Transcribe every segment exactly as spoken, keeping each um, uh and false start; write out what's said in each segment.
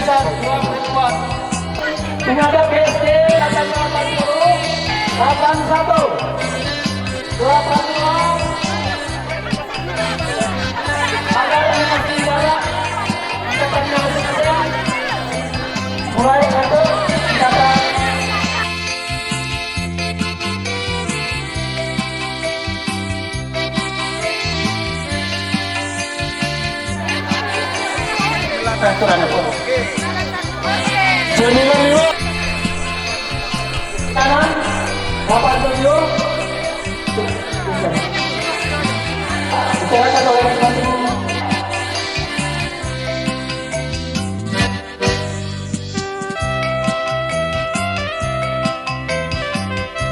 Ini ada P S D, ada delapan puluh, delapan satu, delapan dua. Ada yang masih galak, kita tanya saja. Mulai satu, kita Sembilan lima. Kanan, delapan tujuh. Silakan oleh teman-teman.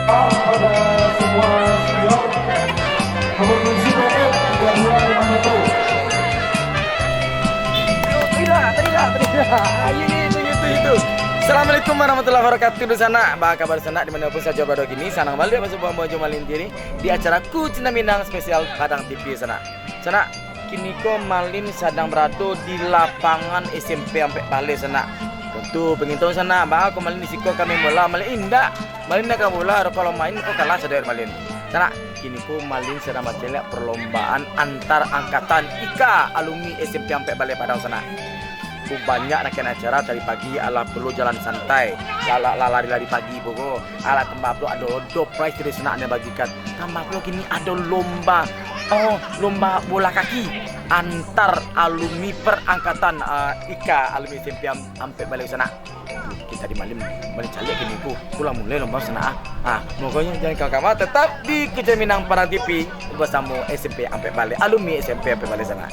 Kepada semua senior, nomor tujuh P M, tiga dua lima meter. Tidak, tidak, tidak. Ayo, itu, itu, itu. Assalamualaikum warahmatullahi wabarakatuh, dunsanak. Baa kabar sanak, di mana pun sajo barado kini? Sanang baliak basabuah ambo Jomalin Tiri di acara Kucinta Minang spesial Padang T V sanak. Sanak, kiniko Malin sadang barado di lapangan S M P Ampek Baleh sanak. Tantu pangin tahu sanak, baa kok Malin di siko ka main bola, Malin indak. Malin nak ka bola, kalau main kok kalah sadonyo Malin. Sanak, kiniko Malin sadang bacaliak parlombaan antar angkatan I K A alumni S M P Ampek Baleh Padang sanak. Ko banyak rangkaian acara tadi pagi, alah pulo jalan santai, la-, la-, la-, lari-lari pagi pulo. Alah tambah pulo ado door prize tadi sanak nan bagikan. Tambah pulo kini ado lomba, oh, lomba bola kaki antar alumni perangkatan, ah, I K A alumni S M P Am-, Ampek Baleh sanak. Kito di Malin, Malin caliak kini ko, pulang mulai lomba sanak, ah. Ah, pokoknyo jangan kamana-kamana, tetap di Kucinta Minang Padang T V basamo S M P Ampek Baleh, alumni S M P Ampek Baleh sanak.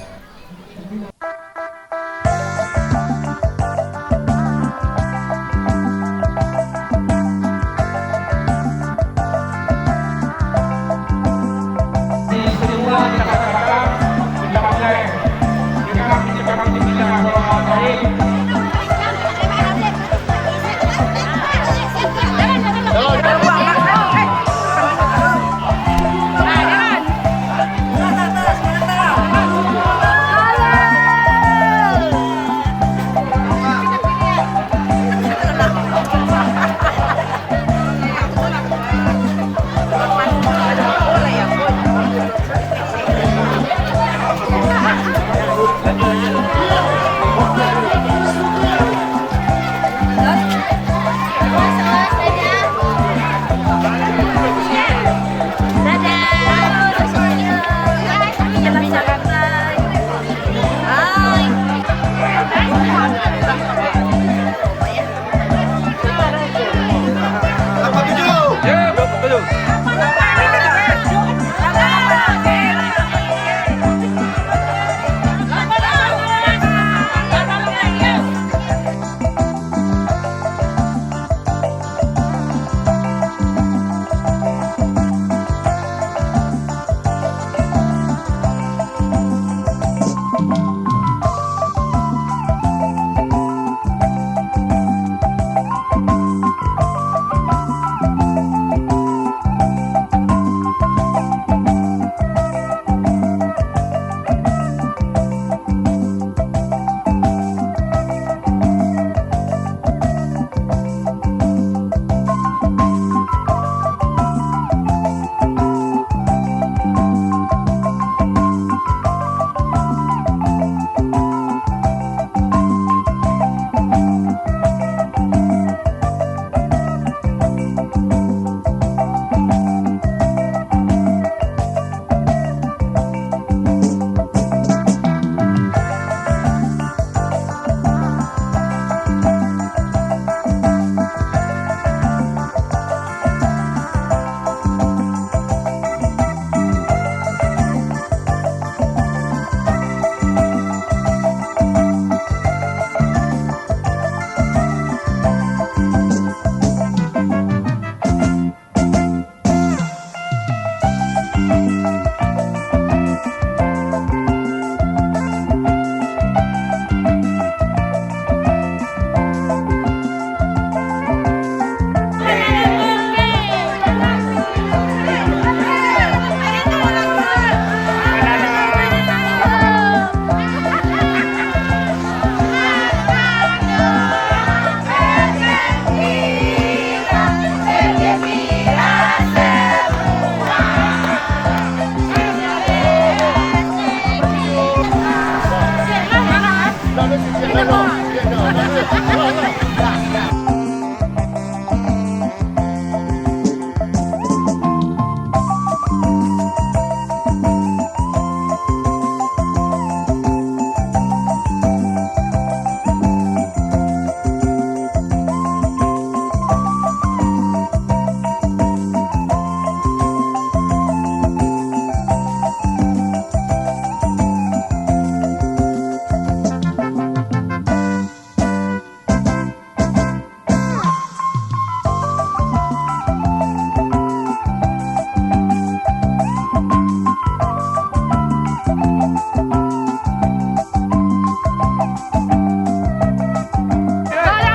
Tolong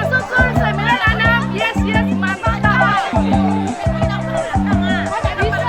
syukur sembilan enam, yes, yes, mantap. Bisa.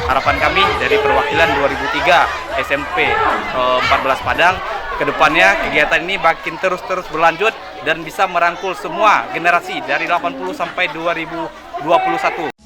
Harapan kami dari perwakilan dua ribu tiga S M P, eh, empat belas Padang, ke depannya kegiatan ini makin terus-terus berlanjut dan bisa merangkul semua generasi dari delapan puluh sampai dua ribu dua puluh satu.